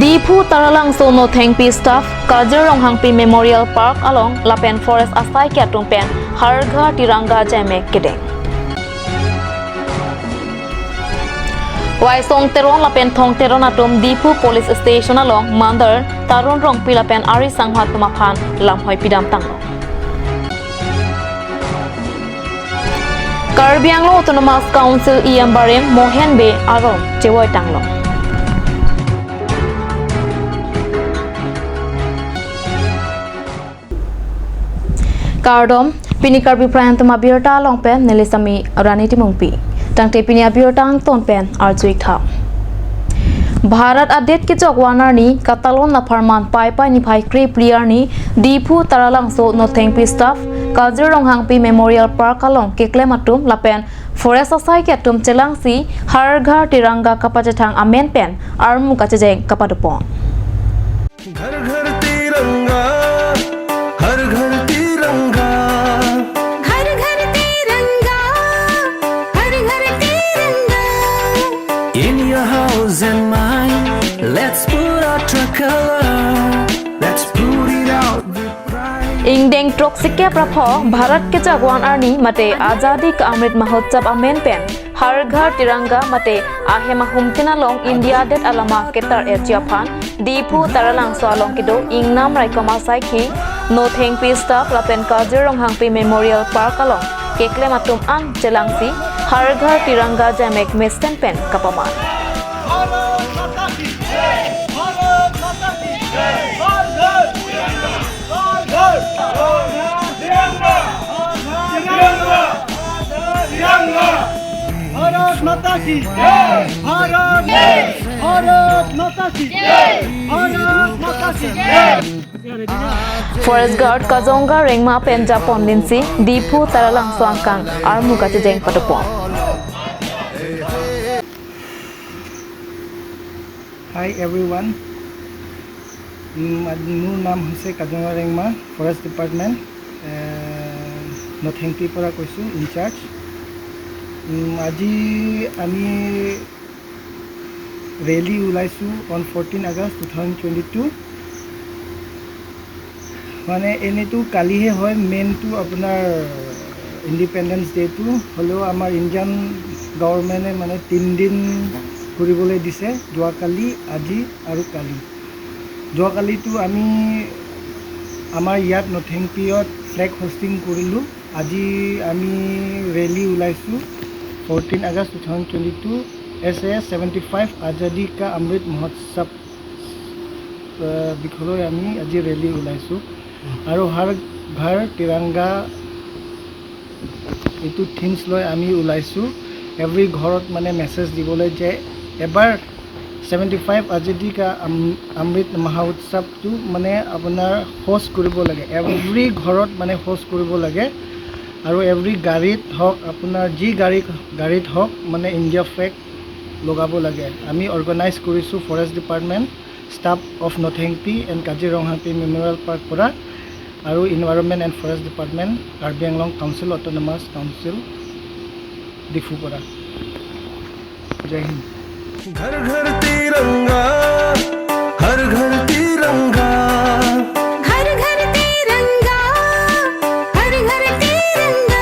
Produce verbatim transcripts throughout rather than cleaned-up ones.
Diphu Taralangso Nothengpi Staff, Kajir Ronghangpi Memorial Park along lapen forest asai ke atum pen Har Ghar Tiranga jaimek kedeng. Waisong Teron lapen Thong Teron atum Diphu Police Station along Mandal Tarun Rongpi lapen ari sangho atum aphan lamhoi pidam tanglo. Karbi Anglong Autonomous Council E M barim Mohen Bey aron chevoi tanglo. Kardom, pini Karbi Prime Time abirta along pen neli Sami Rani Timungpi. Tangte pini abirta angton pen arju-ik tha. Bharat adet kejok van arni, katalon apharman Paipai niphai krephli arni, Diphu Taralangso Nothengpi Staff, Kajir Ronghangpi Memorial Park along keklem atum lapen forest asai ke atum chelangsi Har Ghar Tiranga kapachethang amen pen armu kachejeng kapado pon. घर घर तिरंगा, हर घर तिरंगा। घर घर तिरंगा, हर घर तिरंगा। In your house and mine, let's put our true color. Let's put it out with pride. Ingdeng throksi kep ra pho Bharat kejok van arni mate Azadi ka Amrit Mahotsav amen pen Har Ghar Tiranga mate ahem ahumtin along India adet alama ketar etji aphan Diphu Taralangso along kedo ingnam raikom asai ke Nothengpi Staff lapen Kajir Ronghangpi Memorial Park along keklem atum an chelangsi Har Ghar Tiranga jaimek mesen pen kapaman. Bharat माता की जय, भारत माता की जय, हर घर तिरंगा, हर घर तिरंगा, तिरंगा, तिरंगा। भारत माता की जय, भारत, भारत माता की जय, भारत माता की जय। Forest Guard Kajongga Rengma pen japon linsi Diphu Taralangso angkang armu kachejeng padopon. Hi everyone. উম, আজ-, মোৰ নাম হৈছে কাজঙা ৰেংমা, ফৰেষ্ট ডিপাৰ্টমেণ্ট, এ, নথেংপিৰ পৰা কৈছোঁ, ইনচাৰ্জ। উম, আজি আমি ৰেলী ওলাইছোঁ on fourteen August two thousand twenty two। মানে, এনেইতো কালিহে হয় মেইনটো আপোনাৰ ইণ্ডিপেণ্ডেন্স ডে'টো, হ'লেও আমাৰ ইণ্ডিয়ান গভৰ্ণমেণ্টে, মানে, তিনিদিন কৰিবলৈ দিছে, যোৱাকালি, আজি আৰু কালি। যোৱাকালিতো আমি আমাৰ ইয়াত নথেংপিয়ত ফ্লেগ হোষ্টিং কৰিলোঁ। আজি আমি ৰেলী ওলাইছোঁ, fourteen August two thousand twenty two, এছ এ ছেভেণ্টি ফাইভ আজাদী কা অমৃত মহোৎসৱ, আহ, বিষয়লৈ আমি আজি ৰেলী ওলাইছোঁ। আৰু হৰ ঘৰ তিৰংগা এইটো থিমছ লৈ আমি ওলাইছোঁ। এভৰি ঘৰত, মানে, মেছেজ দিবলৈ যে এবাৰ ছেভেণ্টি ফাইভ আজাদী কা আম-, অমৃত মহোৎসৱটো, মানে, আপোনাৰ হোষ্ট কৰিব লাগে, এভৰি ঘৰত, মানে, হোষ্ট কৰিব লাগে। আৰু এভৰি গাড়ীত হওক, আপোনাৰ যি গাড়ী, গাড়ীত হওক, মানে, ইণ্ডিয়া ফ্লেগ লগাব লাগে। আমি অৰ্গেনাইজ কৰিছোঁ ফৰেষ্ট ডিপাৰ্টমেণ্ট, ষ্টাফ অফ নথেংপি এণ্ড কাজিৰঙাংপি মেমৰিয়েল পাৰ্ক পৰা আৰু environment and forest department, Karbi Anglong council, autonomous council, Diphu পৰা। জয় হিন্দ। घर घर तिरंगा, हर घर तिरंगा। घर घर तिरंगा, हर घर तिरंगा।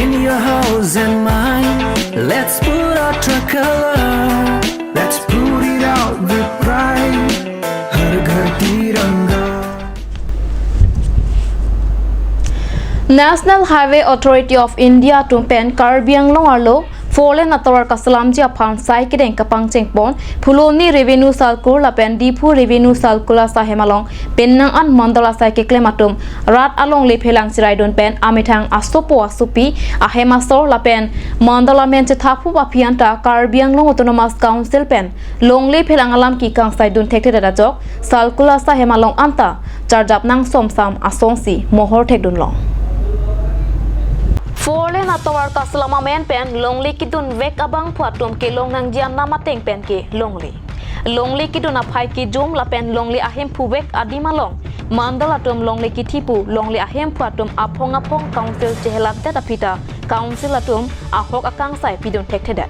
In your house and mine, let's put our true color. Let's put it out with pride. हर घर तिरंगा। National Highway Authority of India atum pen Karbi Anglong arlo four lane atovar kaselamji aphan sai kedeng kapangcheng pon, Phuloni Revenue Circle lapen Diphu Revenue Circle asai hem along penang an mandal asai keklem atum rat alongle phelang chiraidun pen amethang asopo asopi, ahem asor lapen mandal amen chethaphup aphi anta Karbi Anglong Autonomous Council pen longle phelang alam kekangsai dun thekthedet ajok Circle asai hem along anta charjap nangsom sam asonsi mohor thekdun long. Four lane atovar kaselam amen pen longle kedun vek abangphu atum kelong nangji anam ateng pen ke longle. Longle kedun aphai kejum lapen longle ahemphu vek adim along mandal atum longle kethipu, longle ahemphu atum aphong aphong council chehelatdet aphi ta council atum ahok akangsai pidun thekthedet.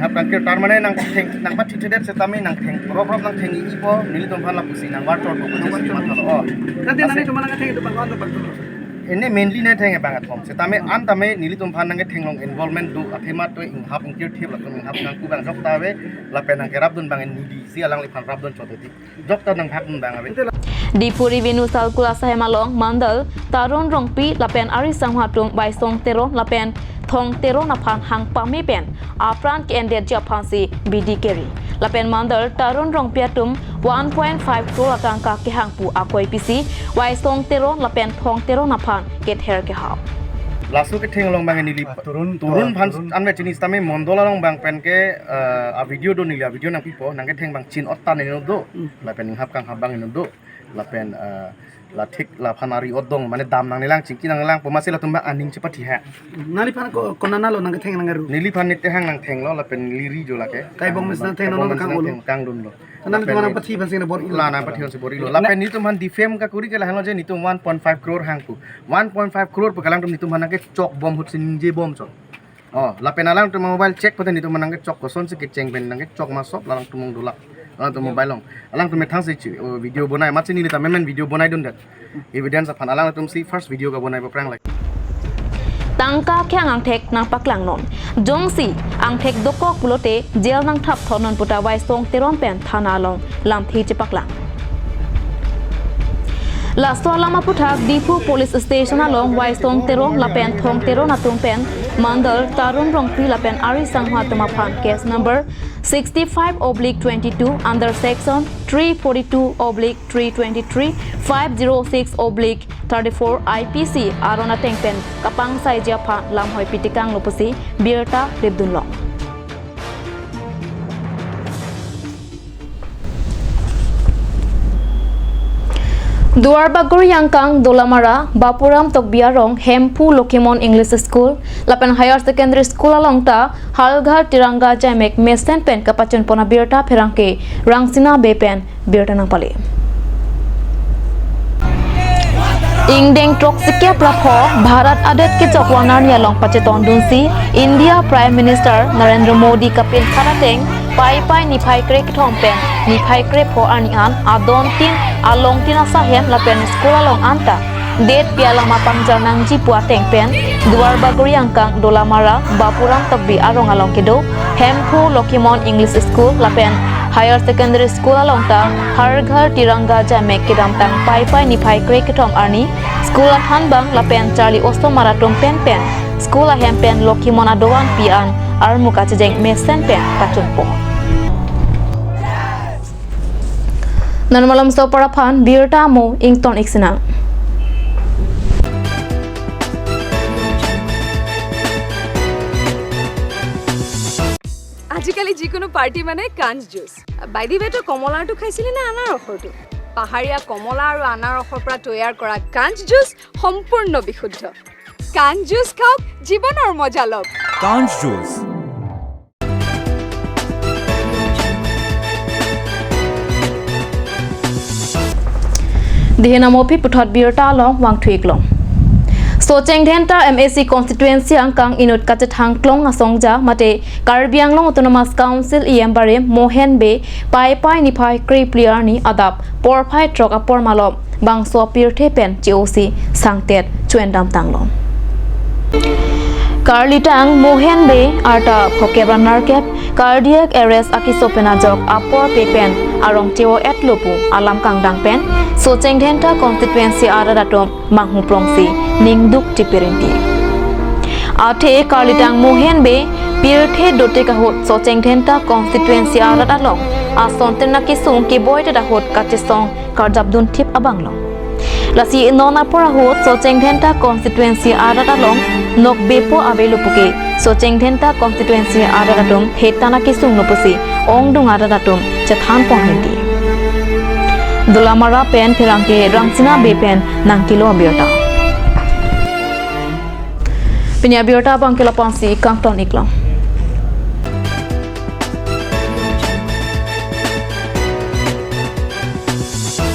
Ninghap kangkir, tar mane nangtheng, nangpathithe det setame nangtheng, rop rop nangtheng-ipo, nelitum aphan lapusi nangvarchorpo pusi si mathalo. Oh. Nanti nanti cuma nangtheng itu bang, bang, bang. Ini mainly nangtheng abang athom. Setame an tame nelitum aphan nangkethenglong involvement do, athema to inghap ingkirthip latum inghap nangku bang jokta ave, lapen nangkerapdun bang neli si alangliphan rapdun chot eti. Jokta nangphak nang ave. Diphu Revenue Circle asahem along Mandal Tarun Rongpi lapen ari sangho atum Waisong Teron lapen Thong Teron aphan hang pame pen apran ke-endetji aphansi bidi keri. Lapen Mandal Tarun Rongpi atum one point five crore atangka kehang pu akoi pisi Waisong Teron lapen Thong Teron aphan kether kehap. Laso kethenglong bang neli Ah, Tarun, Tarun ah, aphan Tarun. Anve chini setame mondol along bang pen ke, eh, a video do neli a video nangpipo, nangketheng bang chin-ot ta neno do. Hmm. Lapen inghap kanghap bang eno do. Lapen, eh, la thik laphan ari-ot dong, mane dam nangnelang chingki nangnelangpo, masi latum bang aning chepathiha. Nangliphan ko, konatlo nangketheng nangkeru? Neliphan ne tehang nangthenglo, lapen neli ri jo lake. Kaibong mes nangthenglo, kaibong mes nangthenglo, nangtheng kangdunlo. Nanglitum lapen nangpathi aphansi nang bor-ilo. La nangpathi aphansi bor-ilo. Lapen netum aphan defame kakuri ke lahenlo je netum one point five crore hang pu. One point five crore pu ke alangtum netum aphan nangkechok bom ahut si ningje bom chot. Oh, lapen alangtum mobile check pute netum aphan nangkechok, kosonsi kecheng pen nangkechok ma sop alangtum mong dolak. Alangtum mobile along. Alangtum methang si chi, oh, video bonai, masi neli ta memen video bonaidundet. Evidence aphan alangtum si first video kabonai aphrang lake. Tangka kehang angthek nangpaklangnon. Jongsi angthek dokok pulote jail nangthap thotnon pu ta Waisong Teron pen thana along lamthe chepaklang. Laso alam aputhak Diphu Police Station along Waisong Teron lapen Thong Teron atum pen Mandal Tarun Rongpi lapen ari sangho atum aphan case number sixty-five oblique twenty-two under section three forty-two oblique three twenty-three, five zero six oblique thirty-four I P C aron ateng pen kapangsaiji aphan lamhoi pitekanglo pusi birta ripdunlong. Duar Bagori angkang Dolamara Bapuram Tokbi arong Hemphu Lokhimon English School lapen Higher Secondary School along ta Har Ghar Tiranga Jai Mek mesen pen kapachunpon abirta pherangke Rangsina Bey pen birta nangpale. Ingdeng throksi kep ra pho Bharat adet kechok vang arni along pachetongdunsi India Prime Minister Narendra Modi kapinkhat ateng Paipai niphai krekethom pen niphai krepho arni an adontin alongtin asahem lapen school along anta detpi alam apangjar nangji pu ateng pen Duar Bagori angkang Dolamara Bapuram Tokbi arong along kedo Hemphu Lokhimon English School lapen Higher Secondary School along ta Har Ghar Tiranga Jai Mek kedamtang Paipai niphai krekethom arni school athanbang lapen charli osomar atum penpen school ahem pen Lokhimon adovan pi an armu kachejeng mesen pen kachunpo. Non malomso apor aphan birta mo ington-ik sinang. আজিকালি যিকোনো পাৰ্টি মানে কাঞ্চ juice. By the ৱে, তই কমলাৰটো খাইছিলি নে আনাৰসৰটো? পাহাৰীয়া কমলা আৰু আনাৰসৰ পৰা তৈয়াৰ কৰা কাঞ্চ জুচ সম্পূৰ্ণ বিশুদ্ধ। কাঞ্চ জুচ খাওক, জীৱনৰ মজা লওক। কাঞ্চ juice. Dihena mopi puthot birta along vangthu-iklong. Socheng Dhenta M A C constituency angkang inut kachethangklong asongja mate Karbi Anglong Autonomous Council E M barim Mohen Bey Paipai niphai krephli arni adap porphai throk apor malom bangso apirthe pen che-osi sangtet chuendam tanglo. Karlitang Mohen Bey arta phokep ra nerkep cardiac arrest akeso pen ajok apor pe pen arong che-o-etlo pu alam kangdang pen Socheng Dhenta constituency arat atum manghu prongsi ningduk tipirinti. Athe Karlitang Mohen Bey pirthe dote ahut Socheng Dhenta constituency arat along ason tena kesung keboi det ahut kachesong karjapdun thip abang lo. Lasi non apor ahut Socheng Dhenta constituency arat along nokbe po avelo puke Socheng Dhenta constituency arat atum hetana kesung lo pusi ongdung arat atum chethan pon henti. Dolamara pen pherangke Rangsina Bey pen nangkelo abirta. Pini abirta abang ke lapu-ansi kangton iklo.